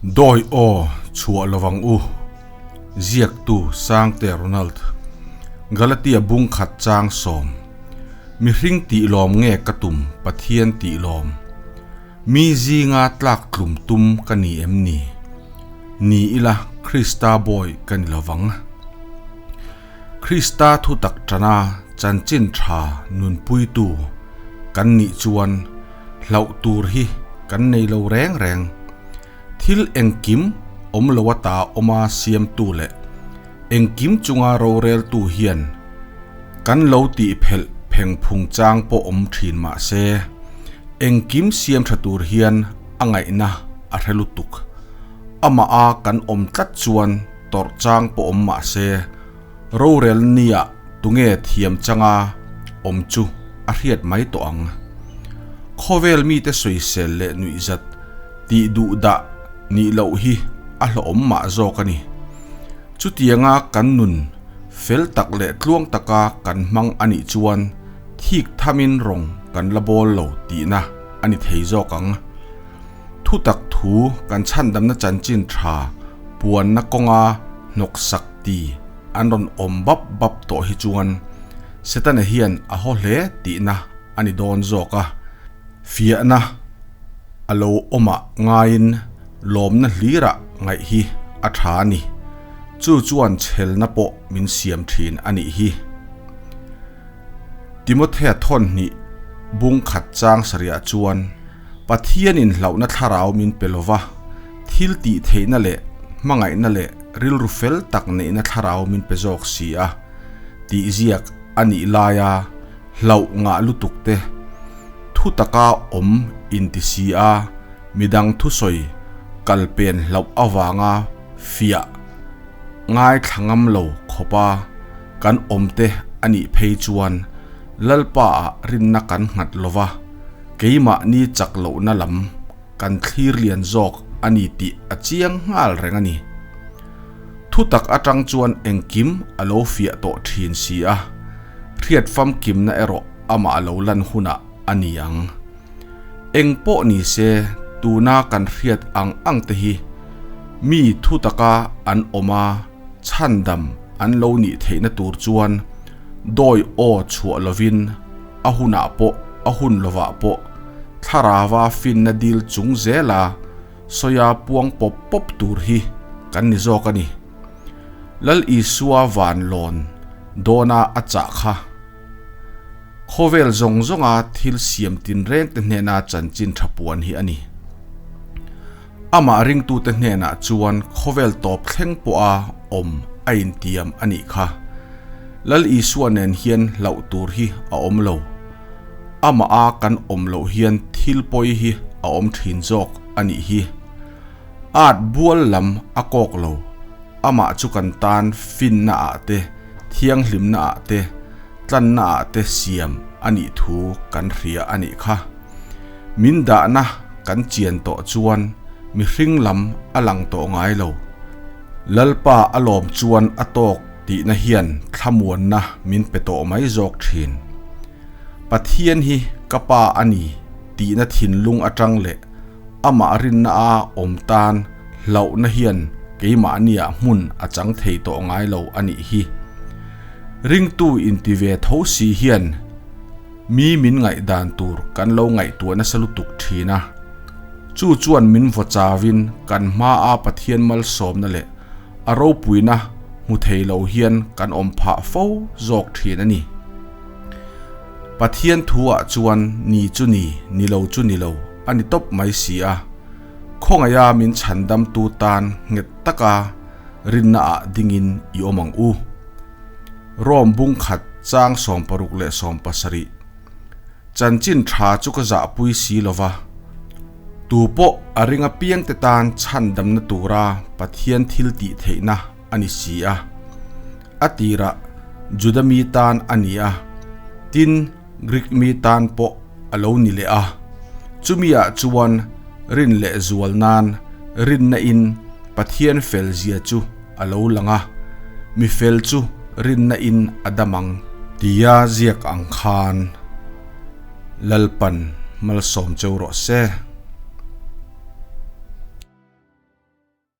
Dawi aw chhuah lovang u, ziaktu Sangte Ronald, Galatia bung khat chang sawm. Mihring tih lawm nge ka tum Pathian tih lawm? Mi zinga tlak tlum tum ka ni em ni? Ni ila Krista bawi ka ni lovang. Krista thutak tana chanchin tha nunpuitu kan nih chuan hlauh tur hi kan nei lo reng reng. Thil engkim awm lo ata awma siamtu leh engkim chunga roreltu hian kan lo tih phelh pheng phung chang pawh awm thin mah se, engkim siam tha tur hian a ngaihna a hre lutuk. Amah a kan awm tlat chuan tawrh chang pawh awm mah se, rorel nia tunge thiam changa awm chu a hriat mai tawh ang. Khawvel mite sawisel leh nuihzat tih duh dah nih loh hi a hlawhawm mah zawk a ni. Chutianga kan nun fel tak leh tluang taka kan hmang a nih chuan thik thamin rawng kan la bawl lo tihna a ni thei zawk ang. Thutak thu kan chhandamna chanchin tha puanna kawnga hnawksak ti an rawn awm bap bap tawh hi chuan Setana hian a haw hle tihna a ni dawn zawk a, fiahna a lo awmah ngaiin lawmna hlirah ngaih hi a tha a ni. Chu chuan chhelna pawh min siam thin a nih hi. Timothea thawn hnih bung khat chang sarihah chuan Pathianin hlauhna thlarau min pe lova, thil tih theihna leh hmangaihna leh rilru fel tak neihna thlarau min pe zawk si a, tih ziak a nih laia hlauh ngah lutuk te, thu taka awm inti si a, midang thusawi kal pen hlauh avanga fiah ngaithla ngam lo khawpa kan awm te a nih phei chuan Lalpa ah rinna kan nghat lova, keimahni chak lohna lam kan thlir lian zawk a ni tih a chiang nghal reng a ni. Thutak atang chuan engkim a lo fiah tawh thin si a, hriat famkimna erawh amah lo lan hunah a ni ang. Eng pawh ni se tuna kan hriat ang ang te hi mi thutaka an awm a, chhandam an lo nih theihna tur chuan dawi aw chhuah lovin a hunah pawh a hun lovah pawh thlarava finna dil chung zela sawia puang pawp pawp tur hi kan ni zawk a ni. Lal Isua van lawn dawna a chah kha khawvel zawng zawnga thil siam tinreng te hnena chanchin tha puan hi a ni. Amah ringtute hnenah chuan khawvel tawp thleng pawha awm a intiam a nih kha. Lal Isua nen hian hlauh tur hi a awm lo. Amah a kan awm loh hian thil pawi hi a awm thin zawk a nih hi. At bual lam a kawk lo. Amah chu kan tan finna ah te, thianghlimna ah te, tlanna ah te siam a nih thu kan hria a nih kha. Min dahna kan chian tawh chuan mihring lam a lang tawh ngai lo. Lalpa a lawm chuan a tawk tihna hian thlamuanna min pe tawh mai zawk thin. Pathian hi ka pa a ni tihna thinlung atang leh amah rinna a awm tan hlauhna hian keimahniah hmun a chang thei tawh ngai lo a nih hi. Ringtu inti ve tho si hian. Mi min ngaihdan tur kan lo ngaihtuah nasa lutuk thin a, chu chuan min vaw chauin kan hmaa Pathian malsawmna leh a ropuina hmu thei lo hian kan awm phah fo zawk thin a ni. Pathian thu ah chuan ni chu ni, ni lo chu ni lo a ni tawp mai si a, khawngaiha min chhandamtu tan nghet taka rinna ah dingin i awm ang u. Rome bung khat chang 67. Chanchin tha chu ka zahpui si lo va, tu pawh a ring apiangte tan chhandamna tura Pathian thil tih theihna a ni si a. A tirah Juda mi tan a ni a, tin Greek mi tan pawh a lo ni leh a. Chumi ah chuan rin leh zual nan rinna in Pathian fel zia chu a lo lang a, mi fel chu rinna in a dam ang. Tia ziak ang khan Lalpan malsawm cheu rawh se.